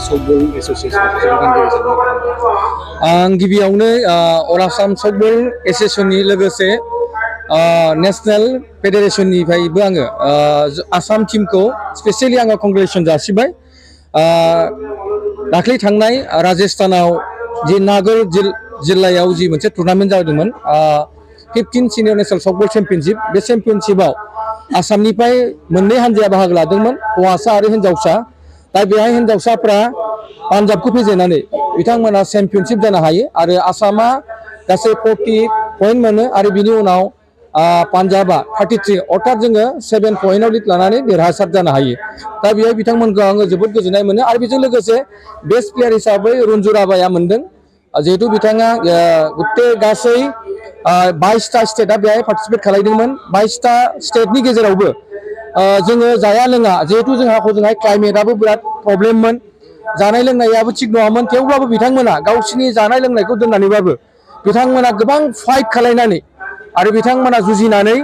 Softball association आं गिबियावनो अल Assam softball एसोसिएशननि लोगोसे नेशनेल फेडारेशननिफ्रायबो आङो आसाम टीमखौ स्पेसियेलि आङो कंग्रेचुलेसन जासिबाय। दाख्लै थांनाय राजस्थानाव जि नागोर जिल्लायाव जि मोनसे टुर्नामेन्ट जादोंमोन 15 सिनियर नेशनेल सफ्टबल चेम्पियनशिप, बे चेम्पियनशिपआव आसामनिफ्राय मोननै हानजाया बाहागो लादोंमोन, हौवासा आरो हिन्जावसा। दा बेहाय हिन्जावसाफ्रा पान्जाबखौ फेजेननानै बिथांमोना चेम्पियनशिप जानो हायो आरो आसामा गासै 40 पइन्ट मोनो आरो बिनि उनाव पान्जाबा 33, अर्थात जोङो 7 पइन्टआव लिड लानानै देरहासार जानो हायो। दा बेहाय बिथांमोनखौ आङो जोबोद गोजोननाय मोनो आरो बेजों लोगोसे बेस्ट प्लेयार हिसाबै रन्जु राभाया मोनदों, जिहेतु बिथाङा गासै 22टा स्टेटआ बेहाय पार्टिसिपेट खालामदोंमोन। 22टा स्टेटनि गेजेरावबो जोङो जाया लोङा, जिहेतु जोंहा हजोंहाय क्लाइमेटआबो बिराद प्रब्लेममोन, जानाय लोंनायाबो थिग नङामोन, थेवब्लाबो बिथांमोना गावसिनि जानाय लोंनायखौ दोननानैबाबो बिथांमोना गोबां फाइट खालामनानै आरो बिथांमोना जुजिनानै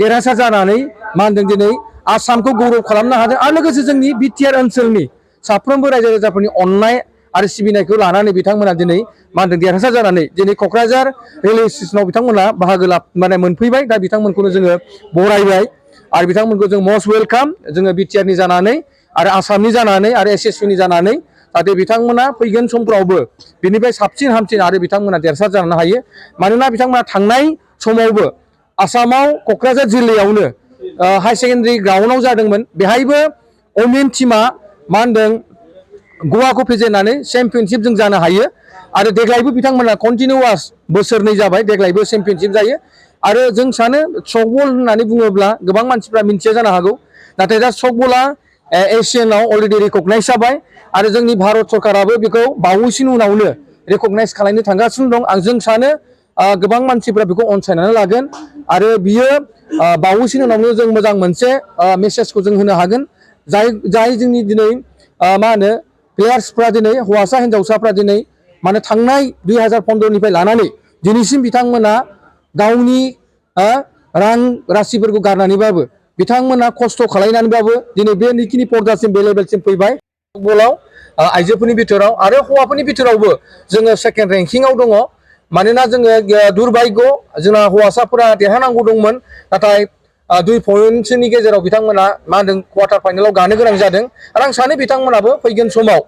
देरहासार जानानै दिनै आसामखौ गौरव खालामनो हादों आरो लोगोसे जोंनि बिटिआर ओनसोलनि साफ्रोमबो रायजो राजाफोरनि अननाय आरो सिबिनायखौ लानानै बिथांमोना दिनै देरहासार जानानै दिनै क'क्राझार रेलवे स्टेसनाव बिथांमोना बाहागो मोनफैबाय। दा बिथांमोनखौनो जोङो बरायबाय आरो बिथांमोनखौ जों मस्ट वेलकाम, जोङो बिटिआरनि जानानै आरो आसामनि जानानै आरो एसएससिनि जानानै, जाहाथे बिथांमोना फैगोन समफ्रावबो बिनिफ्राय साबसिन हामसिन आरो बिथांमोना देरहासार जानो हायो। मानोना बिथांमोना थांनाय समावबो आसामाव क'क्राझार जिल्लायावनो हाई सेकेन्डारि ग्राउन्डआव जादोंमोन, बेहायबो वमेन टीमा गवाखौ फेजेननानै चेम्पियनशिप जों जानो हायो आरो देग्लायबो बिथांमोना कन्टिनिउआस बोसोरनै जाबाय, देग्लायबो चेम्पियनशिप जायो। आरो जों सानो सफ्टबल होननानै बुङोब्ला गोबां मानसिफ्रा मिन्थिया जानो हागौ, नाथाय दा सफ्टबला एशियानाव अलरेडि रिकगनाइज जाबाय आरो जोंनि भारत सरकाराबो बेखौ बावैसोनि उनावनो रिकगनाइज खालामनो थांगासिनो दं। जों सानो गोबां मानसिफ्रा बेखौ अनसायनानै लागोन आरो बियो बावैसोनि उनावनो जों मोजां मोनसे मेसेजखौ जों होनो हागोन, जाय जोंनि दिनै प्लेयार्सफ्रा दिनै हौवासा हिन्जावसाफ्रा दिनै थांनाय 2015निफ्राय लानानै दिनैसिम बिथांमोना गावनि रां राशिफोरखौ गारनानैबाबो बिथांमोना खस्थ' खालामनानैबाबो दिनै बे निखिनि पर्दासिम बे लेभेलसिम फैबाय फुटबलाव, आइजोफोरनि बिथोराव आरो हौवाफोरनि बिथोरावबो जोङो सेकेन्ड रेंकिंआव दङ। मानोना जोङो दुर्भाग्य जोंना हौवासाफोरा देरहानांगौ दंमोन, नाथाय 2 पइन्टसोनि गेजेराव बिथांमोना क्वार्टार फाइनालाव गानो गोनां जादों आरो आं सानो बिथांमोनाबो फैगोन समाव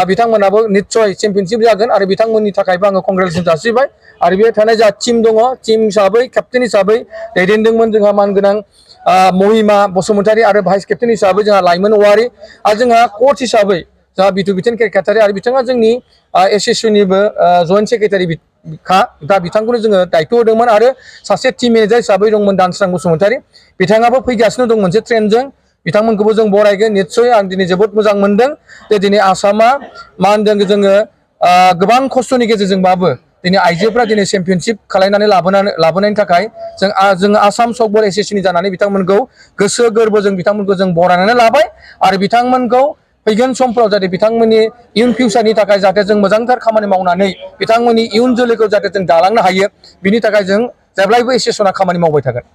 बिथांमोनाबो निस्सय चेम्पियनशिप जागोन आरो बिथांमोननि थाखायबो आङो कंग्रेचुलेसन जासिबाय। आरो बे थानाय जा टीम दङ, टीम हिसाबै केप्टेन हिसाबै दैदेनदोंमोन जोंहा मानगोनां महिमा बसुमतारी आरो भाइस केप्टेन हिसाबै जोंहा लाइमोन औवारी आरो जोंहा कच हिसाबै जोंहा बिथु बिथेन केरकाटारि आरो बिथाङा जोंनि एसएससिनिबो जइन्ट सेक्रेटारि दा बिथांखौनो जोङो दायथ' होदोंमोन आरो सासे टीम मेनेजार हिसाबै दंमोन दानस्रां बसुमतारी, बिथाङाबो फैगासिनो दं मोनसे ट्रेनजों, बिथांमोनखौबो जों बरायगोन निस्सय। आं दिनै जोबोद मोजां मोनदों जे दिनै आसामा जोङो गोबां खस्थ'नि गेजेरजोंबाबो दिनै आइजोफ्रा दिनै चेम्पियनशिप खालामनानै लाबोनायनि थाखाय जों आसाम सफ्टबल एसोसिएशन जानानै बिथांमोनखौ गोसो गोरबोजों बिथांमोनखौ जों बरायनानै लाबाय आरो बिथांमोनखौ फैगोन समफ्राव जाहाथे बिथांमोननि इयुन फिउचारनि थाखाय जाहाथे जों मोजांथार खामानि मावनानै बिथांमोननि इयुन जोलैखौ जाहाथे जों दालांनो हायो, बिनि थाखाय जों जेब्लायबो एसोसिएशना खामानि मावबाय थागोन।